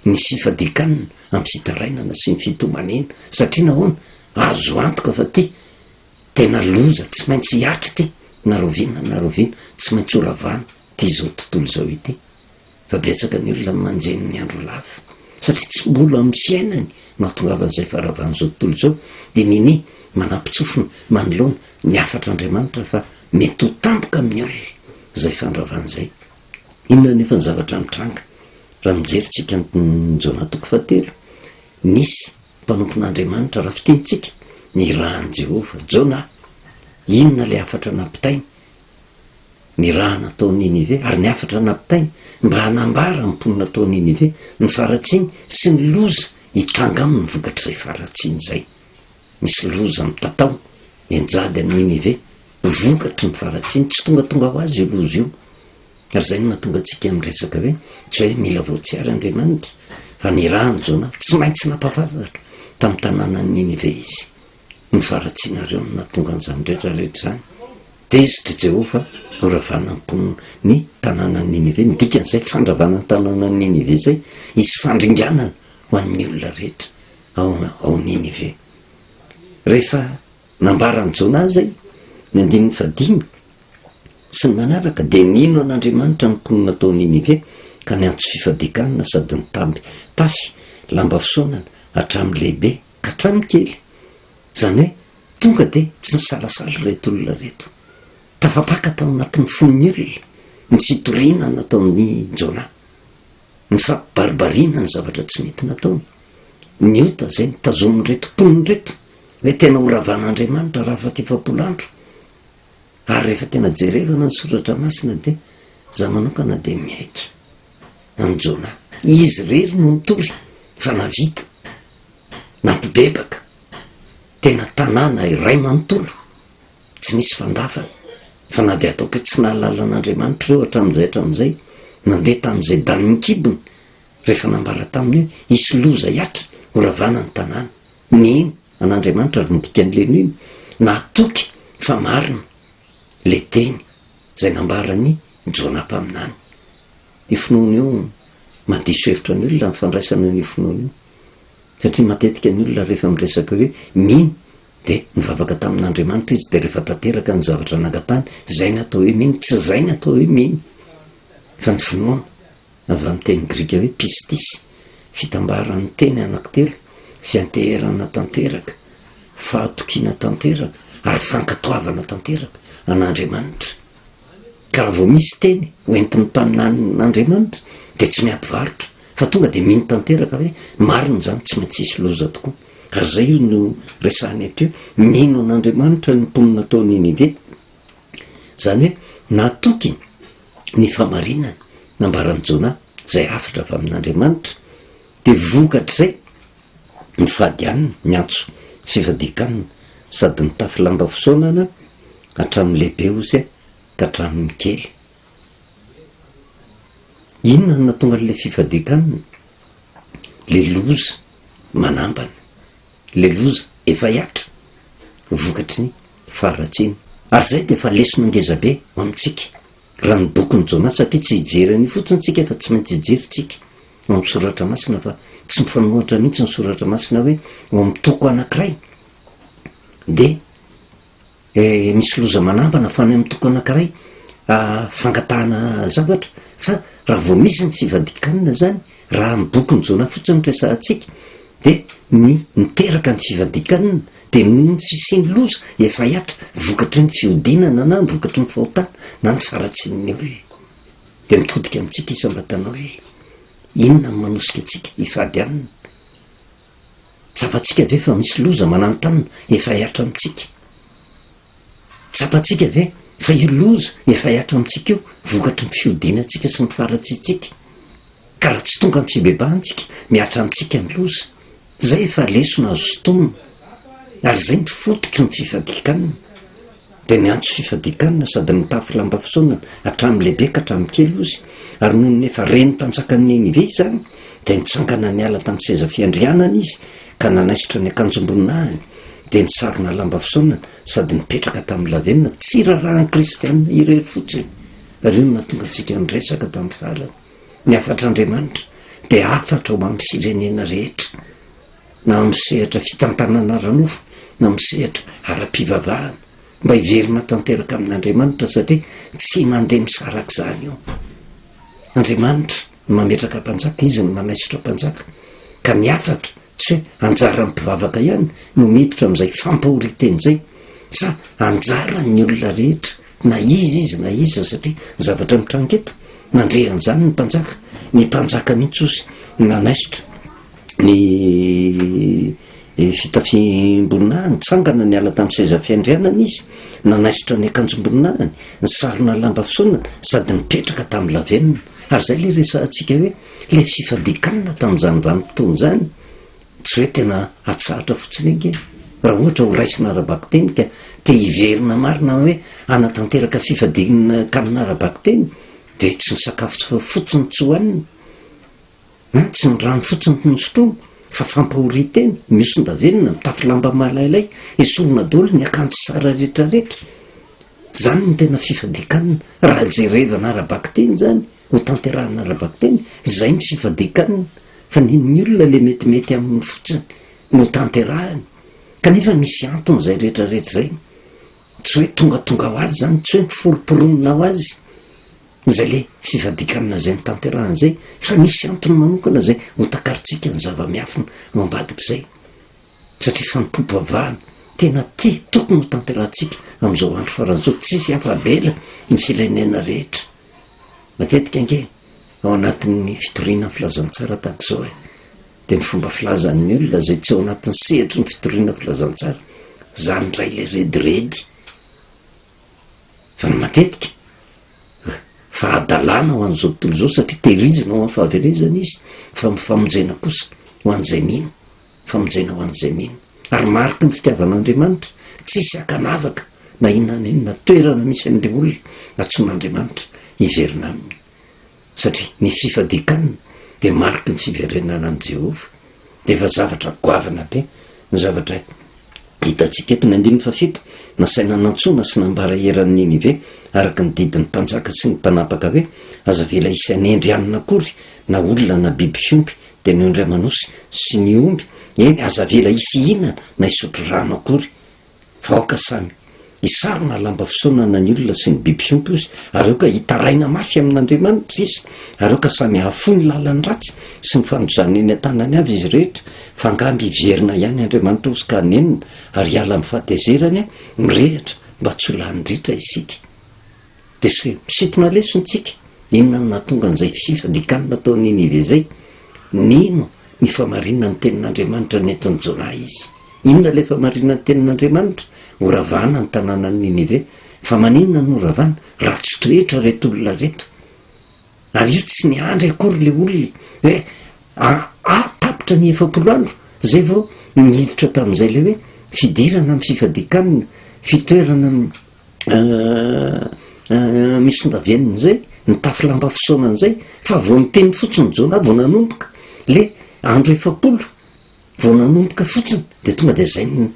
A: ny fifadian-kanina amin'ny fitarainana sy ny fitomaniana, satria nahoana? Azo antoka fa ity tena loza tsy maintsy hihatra ity, na rahoviana na rahoviana, tsy maintsy horavana ity izao tontolo izao ity. Fa betsaka ny olona manjeny ny andro lava satria tsy mbola amin'ny fiainany no hahatongavan'izay faharavan'izao tontolo izao dia minia manampin-tsofina manoloana ny hafatr'Andriamanitra fa mety ho tampoka amin'ny olona izay fandravana izay. Inona anefa ny zavatra mitranga raha mijery tsika ny Jona toko fahatelo? Nisy mpanompon'Andriamanitra raha fintinitsika nirahan'i Jehovah, Jona! Inona ilay hafatra nampitainy? Ny raha natao Ninive, ary ny hafatra nampitainy mba hanambara ny mponina tao Ninive ny faharatsiany sy ny loza hitranga aminy vokatr'izay faharatsiany izay. Misy loza mitatao mianjady amin'i Ninive vokatry ny faharatsiany. Tsy tongatonga ho azy io loza io. Ary izay no mahatonga antsika miresaka hoe tsy hoe mila voatsiary Andriamanitra, fa nirahan'i Jona tsy maintsy nampahafantatra tamin'ny tanànan'i Ninive izy. Ny faharatsianareo no nahatonga an'izany rehetra rehetra izany. Tezitra i Jehovah horavana ny mponin' ny tanànan'i Ninive. Ny dikan'izay fandravana ny tanànan'i Ninive izay, hisy fandringanana ho an'ny olona rehetra ao ao Ninive. Rehefa nambaran'i Jona izay, ny andininy fahadimy sy ny manaraka, dia nino an'Andriamanitra ny mponina tao Ninive ka niantso fifadian-kanina sady nitaby tafy lamba fisaonana hatramin'ny lehibe ka hatramin'ny kely. Izany hoe tonga dia tsy nisalasala ireto olona ireto. Tafapaka tao anatin'ny fon'ny olona ny fitoriana nataon'i Jonah, ny fampibaribariana ny zavatra tsy mety nataony, ny ota izay notazomin'ireto mponina ireto, hoe tena horavan'Andriamanitra raha afaka 40 andro. Ary rehefa tena jerevana ny soratra masina dia za manokana dia miaiky an'i Jonah. Izy irery no nitory fa nahavita nampibebaka tena tanàna iray manontolo, tsy nisy fandavana, fa na dia ataoko hoe tsy nahalala an'Andriamanitra ireo hatramin'izay hatramin'izay, nandeha tamin'izay danin'ny kibony, rehefa nambara taminy hoe hisy loza hihatra, horavana ny tanàna. Nino an'Andriamanitra ary ny dikan'ilay nino, nahatoky fa marina ilay teny izay nambaran'i Jona mpaminany. Io finoana io mandiso hevitra ny olona ny fandraisana an'io finoana io. Satria matetika ny olona rehefa miresaka hoe mino dia nivavaka tamin'Andriamanitra izy dia rehefa tanteraka ny zavatra nangatahany, izay ny atao hoe mino, tsy izay ny atao hoe mino fa ny finoana avy amin'ny teny grika hoe pistis, fitambaran'ny teny anankitelo, fianteherana tanteraka, fahatokiana tanteraka ary fankatoavana tanteraka an'Andriamanitra. Ka raha vao misy teny ho entin'ny mpaminanin'Andriamanitra dia tsy miady varotra fa tonga dia mino tanteraka hoe marina izany, tsy maintsy hisy loza tokoa. Ary izay io no resahina eto io, mino an'Andriamanitra ny mponina tao Ninive. Izany hoe natoky ny famarinana nambaran'i Jona, izay hafatra avy amin'Andriamanitra, dia vokatr'izay nifady hanina, niantso fifadian-kanina sady nitafy lamba fisaonana hatramin'ny lehibe ozy ka hatramin'ny kely. Inona no nahatonga an'ilay fifadian-kanina? Ilay loza manambana, ilay loza efa hihatra vokatry ny faharatsiana. Ary izay dia efa lesona ngezabe ho amintsika raha ny bokin'i Jona, satria tsy hijery an'io fotsiny isika fa tsy maintsy hijery isika ao amin'ny soratra masina fa tsy mifanohitra mihitsy ny soratra masina hoe ao amin'ny toko anankiray dia eh, misy loza manambana fa any amin'ny toko anankiray ah, fangatahana zavatra fa raha vao misy ny fivadikanina zany raha amin'ny bokin'i Jona fotsiny no resahantsika dia ny miteraka ny fivadikanina dia noho ny fisian'ny loza efa hihatra vokatry ny fihodinana na vokatry ny fahotana na ny faharatsian'ny olona. Dia mitodika amintsika isam-batan'olona. Inona no manosika antsika hifady aminy? Tsapantsika ve fa misy loza mananontanona efa hihatra amintsika? Tsapantsika ve fa io loza efa hihatra amintsika io vokatry ny fihodinantsika sy ny faharatsiantsika? Ka raha tsy tonga amin'ny fibebahana isika, mihatra amintsika ny loza. Izay efa lesona azo sintomina, ary izay no fototry ny fifadian-kanina. Dia niantso fifadian-kanina sady nitafy lamba fisaonana hatramin'ny lehibe ka hatramin'ny kely ozy. Ary nony efa ren'ny mpanjakan'i Ninive izany, dia nitsangana niala tamin'ny seza fiandrianany izy ka nanaisotra ny akanjom-boninahiny, dia nisarona lamba fisaonana sady nipetraka tamin'ny lavenona, tsy raharahan'ny kristiana irery fotsiny. Ary io no nahatonga antsika niresaka tamin'ny farany. Ny hafatr'Andriamanitra dia hafatra ho an'ny firenena rehetra, na amin'ny sehatra fitantanana ara-nofo na amin'ny sehatra ara-pivavahana, mba hiverina tanteraka amin'Andriamanitra satria tsy mandeha misaraka izany io. Andriamanitra no mametraka mpanjaka, Izy no manaisotra mpanjaka, ka ny hafatra tsy hoe anjaran'ny mpivavaka ihany no miditra amin'izay fampahorian-teny izay fa anjaran'ny olona rehetra na iza izy na iza satria ny zavatra mitranga eto, nandre an'izany ny mpanjaka, ny mpanjaka mihitsy ozy nanaisotra ny. fitafiam-boninahiny, nitsangana niala tamin'ny seza fiandrianana izy, nanaisotra ny akanjom-boninahiny, nisarona lamba fisaonana, sady nipetraka tamin'ny lavenona. Ary izay ilay resahantsika hoe ilay fifadian-kanina tamin'izany vanim-potoana izany, tsy hoe tena atsahatra fotsiny ange. Raha ohatra ho raisina ara-bakiteny ka te hiverina marina hoe hanatanteraka fifadian-kanina ara-bakiteny dia tsy ny sakafo fotsiny tsy hohanina, An, tsy ny rano fotsiny no sotroina fa fampahorian-tena, mihoson-davenona, mitafy lamba malailay, esorina daholo ny akanjo tsara rehetrarehetra. Izany no tena fifadian-kanina. Raha jerevana ara-bakiteny izany, ho tanterahina ara-bakiteny, izay ny fifadian-kanina. Fa ny ny olona le metimety aminy fotsiny no tanterahiny. Kanefa misy antony izay rehetrarehetra izay. Tsy hoe tongatonga ho azy izany, tsy hoe noforomporonina ho azy. Izay le fivadikanana izay notanterahana izay fa misy antony manokana izay ho takarintsika ny zava-miafina ao ambadik'izay satria fanompoam-pivavahana tena tia tokony ho tanterahantsika amin'izao andro farany izao, tsisy afa-bela ny firenena rehetra. Matetika ange ao anatin'ny fitoriana ny filazantsara tahaka izao e, dia ny fomba filazan'ny olona izay tsy ao anatin'ny sehatry ny fitoriana filazantsara, zany indray le rediredy. Fa ny matetika, fahadalana ho an'izao tontolo izao satria tehirizina ho amin'ny fahaverezana izy fa ny famonjena kosa ho an'izay mino, famonjena ho an'izay mino. Ary mariky ny fitiavan'Andriamanitra, tsisy ankanavaka na inona na inona toerana misy an'ilay olona antsoin'Andriamanitra hiverina aminy. Satria ny fifadian-kanina dia mariky ny fiverenana amin'i Jehovah. Dia efa zavatra goavana be ny zavatra Hitantsika eto ny andininy fahafito, Nasaina nantsoina sy nambara eran'i Ninive araka ny didin'ny mpanjaka sy ny mpanapaka hoe, Aza avela hisy hanendry hanina akory, na olona na biby fiompy, dia ny ondry aman'osy sy ny omby, eny, aza avela hisy hihinana na hisotro rano akory. Fa aoka samy hisarona lamba fisaonana ny olona sy ny biby fiompy ozy, ary aoka hitaraina mafy amin'Andriamanitra izy, ary aoka samy hahafoy ny lalany ratsy sy ny fanozany eny an-tanany avy izy rehetra, fa angamba hiverina ihany Andriamanitra ozy ka hanenina ary hiala amin'ny fahatezerany mirehitra mba tsy ho lany ritra isika. Dia soa misintona lesona isika, inona no nahatonga an'izay fifadian-kanina tao Ninive izay? Nino ny famarinan'ny tenin'Andriamanitra nentin'i Jonah izy. Inona ilay famarinan'ny tenin'Andriamanitra? Horavana ny tanànan'i Ninive. Fa maninona no horavana? Ratsy toetra ireto olona ireto. Ary io tsy niandry akory ilay olona hoe ah, tapitra ny 40 andro, izay vao niditra tamin'izay ilay hoe fidirana amin'ny fifadian-kanina, fitoerana amin'ny Misondavenona izay, nitafy lamba fisaonana izay, fa vao niteny fotsiny Jonah, vao nanomboka le andro 40, vao nanomboka fotsiny de tonga de zay ny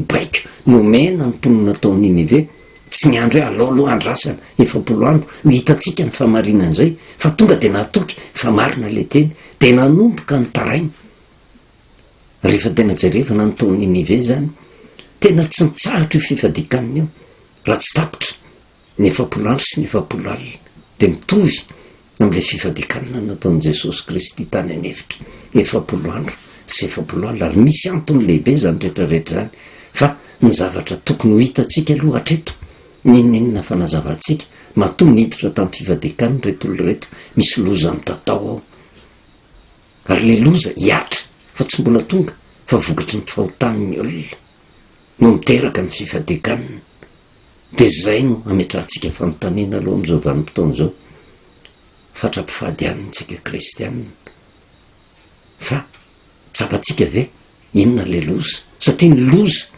A: baiko nomena ny mponina tao Ninive, tsy niandry hoe alao aloha andrasana 40 andro ho hitantsika ny fahamarinan'izay, fa tonga de nahatoky fa marina le teny, de nanomboka nitaraina. Rehefa tena jerevana ny tao Ninive izany, tena tsy nitsahatra io fifadian-kanina io raha tsy tapitra ny 40 andro sy ny 40 alina. Dia mitovy amin'ilay fifadian-kanina nataon'i Jesosy Kristy tany an'efitra, 40 andro sy 40 alina. Ary misy antony lehibe izany rehetra rehetra izany. Fa ny zavatra tokony ho hitantsika aloha hatreto, n'inon'inona fanazavantsika, matoa niditra tamin'ny fifadian-kanina ireto olona ireto, misy loza mitatao ao. Ary ilay loza hihatra fa tsy mbola tonga fa vokatry ny fahotan'ny olona no miteraka ny fifadian-kanina. Dia izay no ametrahantsika fanontaniana aloha amin'izao vanim-potoana izao. Fatra-pifady hanina isika kristianina. Fa tsapantsika ve inona ilay loza? Satria ny loza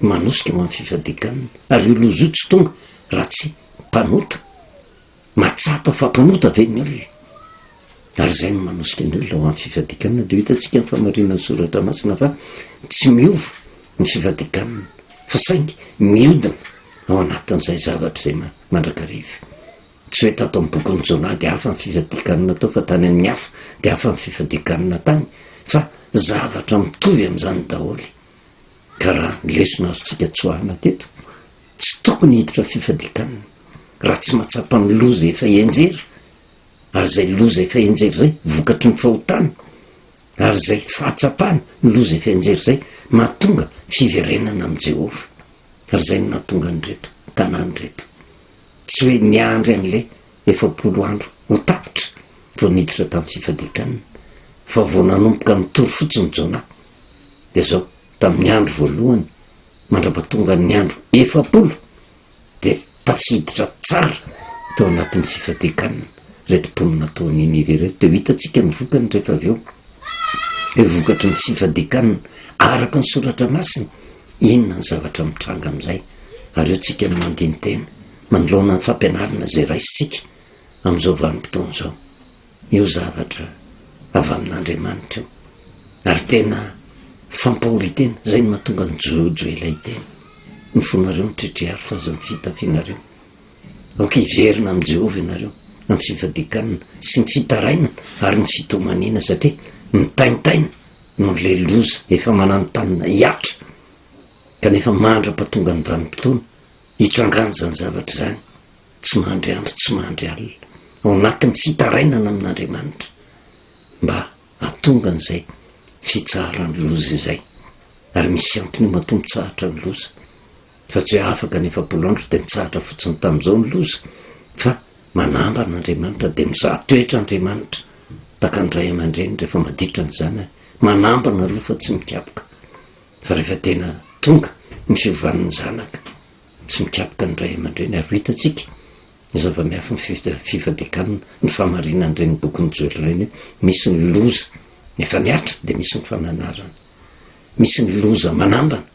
A: manosika ho amin'ny fifadian-kanina. Ary io loza io tsy tonga raha tsy mpanota. Mahatsapa fa mpanota ve ny olona? Ary izay no manosika ny olona ho amin'ny fifadian-kanina. Dia ho hitantsika ny fahamarinan'ny Soratra Masina fa tsy miova ny fifadian-kanina, fa saingy miodina ao anatin'izay zavatra izay mandrakariva. Tsy hoe tato amin'ny bokin'i Jonah dia hafa ny fifadian-kanina tao fa tany amin'ny hafa dia hafa ny fifadian-kanina tany, fa zavatra mitovy amin'izany daholo. Ka raha ny lesona azontsika tsoahina teto, tsy tokony hiditra fifadian-kanina raha tsy mahatsapa ny loza efa hianjera, ary izay loza efa hianjera izay vokatry ny fahotana, ary izay fahatsapana ny loza efa hianjera izay mahatonga fiverenana amin'i Jehovah. Ary izay no nahatonga an'ireto tanàna ireto. Tsy hoe niandry an'ilay 40 andro ho tapitra vao niditra tamin'ny fifadian-kanina, fa vao nanomboka nitory fotsiny Jonah. Dia izao, tamin'ny andro voalohany mandra-pahatongan'ny andro 40 dia tafiditra tsara tao anatin'ny fifadian-kanina ireto mponina tao Ninive ireto. Dia ho hitantsika ny vokany rehefa avy eo. Hoe vokatry ny fifadian-kanina araka ny soratra masina, inona ny zavatra mitranga amin'izay. Ary eo tsika no mandini-tena manoloana ny fampianarana izay raisintsika amin'izao vanim-potoana izao. Io zavatra avy amin'Andriamanitra io. Ary tena fampahorian-tena, izay no mahatonga ny jojo ilay teny. Ny fonareo mitretrehary fa aza ny fitafianareo. Aoka hiverina amin'i Jehovah ianareo, amin'ny fifadian-kanina sy ny fitarainana ary ny fitomaniana, satria mitaintaina noho ilay loza efa mananontanona hihatra, kanefa mandra-pahatonga ny vanim-potoana hitrangan'izany zavatra izany. Tsy mandry andro tsy mandry alina, ao anatin'ny fitarainana amin'Andriamanitra mba hahatonga an'izay fitsaharan'ny loza izay. Ary misy antony io matoa mitsahatra ny loza, fa tsy hoe afaka ny 40 andro dia nitsahatra fotsiny tamin'izao ny loza, fa manambana Andriamanitra dia mizaha toetra Andriamanitra, tahaka ny ray aman-dreny rehefa maditra ny zanany, manambana aloha fa tsy mikapoka, fa rehefa tena tonga ny fiovan'ny zanaka, Tsy mikapoka ny ray aman-dreny ary ho hitantsika ny zava-miafin'ny fifadian-kanina, ny fahamarinan'ireny bokin'i Joela ireny hoe misy ny loza efa mihatra dia misy ny fananarana. Misy ny loza manambana,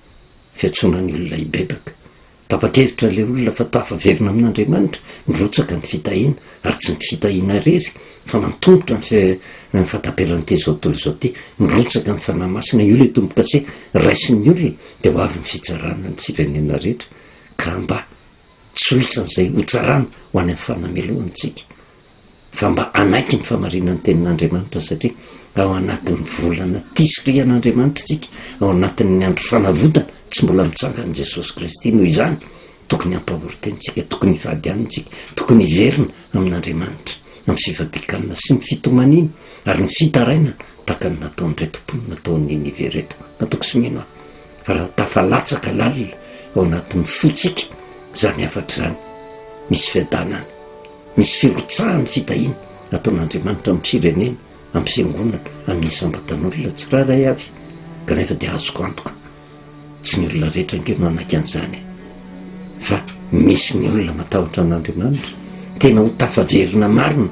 A: fiantsoana ny olona hibebaka. Tapa-kevitra ilay olona fa tafaverina amin'Andriamanitra, mirotsaka ny fitahiana ary tsy ny fitahiana irery fa mantombotra ny ny fahataperan'ity izao tontolo izao ity, mirotsaka ny Fanahy Masina, io ilay tombo-kase raisin'ny olona dia ho avy ny fitsarana ny firenena rehetra ka mba tsy ho isan'izay hotsarana ho any amin'ny fanamelohana isika fa mba hanaiky ny famarinan'ny tenin'Andriamanitra satria ao anatin'ny volana tisorian'Andriamanitra isika, ao anatin'ny andro fanavotana tsy mbola mitsangana Jesosy Kristy, noho izany tokony hampahory tena isika, tokony hifady hanina isika, tokony hiverina amin'Andriamanitra amin'ny fifadian-kanina sy ny fitomaniana ary ny fitarainana tahaka ny nataon'ireto mponina tao Ninive ireto. Matoky sy mino aho fa raha tafalatsaka lalina ao anatin'ny fontsika izany hafatra izany, misy fiadanana, misy firotsahan'ny fitahiana ataon'Andriamanitra amin'ny firenena, amin'ny fiangonana, amin'ny isam-batan'olona tsirairay avy, kanefa dia azoko antoka Tsy ny olona rehetra ange no hanaiky an'izany e! Fa misy ny olona matahotra an'Andriamanitra, tena ho tafaverina marina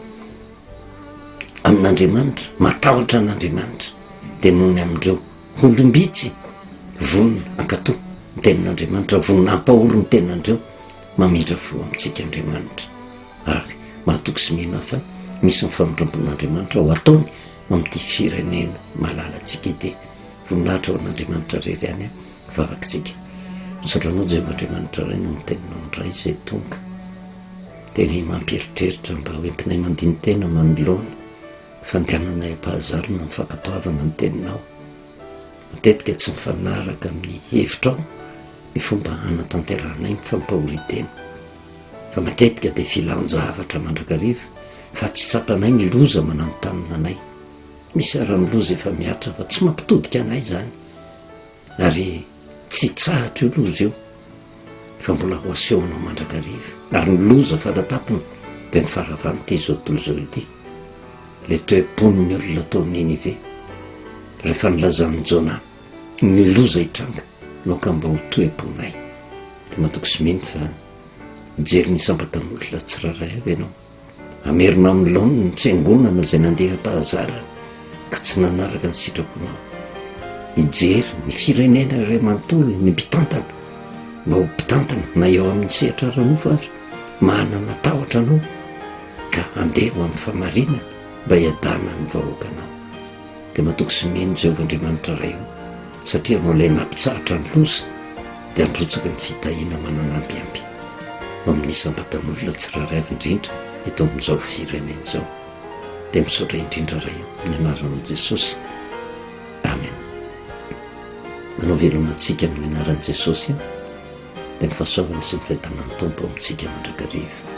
A: amin'Andriamanitra, matahotra an'Andriamanitra, dia noho ny amin'ireo olom-bitsy vonona hankatò ny tenin'Andriamanitra, vonona hampahory ny tenan'ireo, mamindra fo amintsika Andriamanitra, ary mahatoky sy mino aho fa misy ny famindram-pon'Andriamanitra ho ataony amin'ity firenena malalantsika ity. Voninahitra ho an'Andriamanitra irery ihany vavakitsika. Misaotra anao Jehovah Andriamanitra Ray noho ny teninao indray izay tonga. Teny mampieritreritra mba ho entinay mandini-tena manoloana fandehananay am-pahazarana ny fankatoavana ny teninao. Matetika tsy mifanaraka amin'ny hevitrao ny fomba hanatanterahanay ny fampahorian-tena. Fa matetika dia filan-javatra mandrakariva fa tsy tsapanay ny loza mananontanona anay. Misy ara ny loza efa mihatra fa tsy mampitodika anay izany ary tsy hitsahatra io loza io fa mbola ho asehonao mandrakariva ary ny loza faratapony dia ny faharavan'ity izao tontolo izao ity ilay toe-pon'ny olona tao Ninive rehefa nilazan'i Jona ny loza hitranga loka mba ho toe-ponay dia matoky sy mino fa mijery ny isam-batan'olona tsirairay avy ianao Hamerina amin'ny laoniny ny fiangonana izay nandeha am-pahazarana ka tsy nanaraka ny sitraponao. Hijery ny firenena iray manontolo ny mpitantana mba ho mpitantana na eo amin'ny sehatra ara-nofo aza, manana tahotra anao ka handeha ho amin'ny famarinana mba hiadana ny vahoakanao. Dia matoky sy mino Jehovah Andriamanitra Ray o, satria Ianao ilay nampitsahatra ny loza dia handrotsaka ny fitahiana manana ambiamby ho amin'ny isam-batan'olona tsirairay avy indrindra eto amin'izao firenena izao. Dia misaotra indrindra Ray o, amin'ny anaranao Jesosy. Amen. Manao veloma antsika amin'ny anaran'i Jesosy dia ny fahasoavana sy ny fiadanan'ny Tompo amintsika mandrakariva.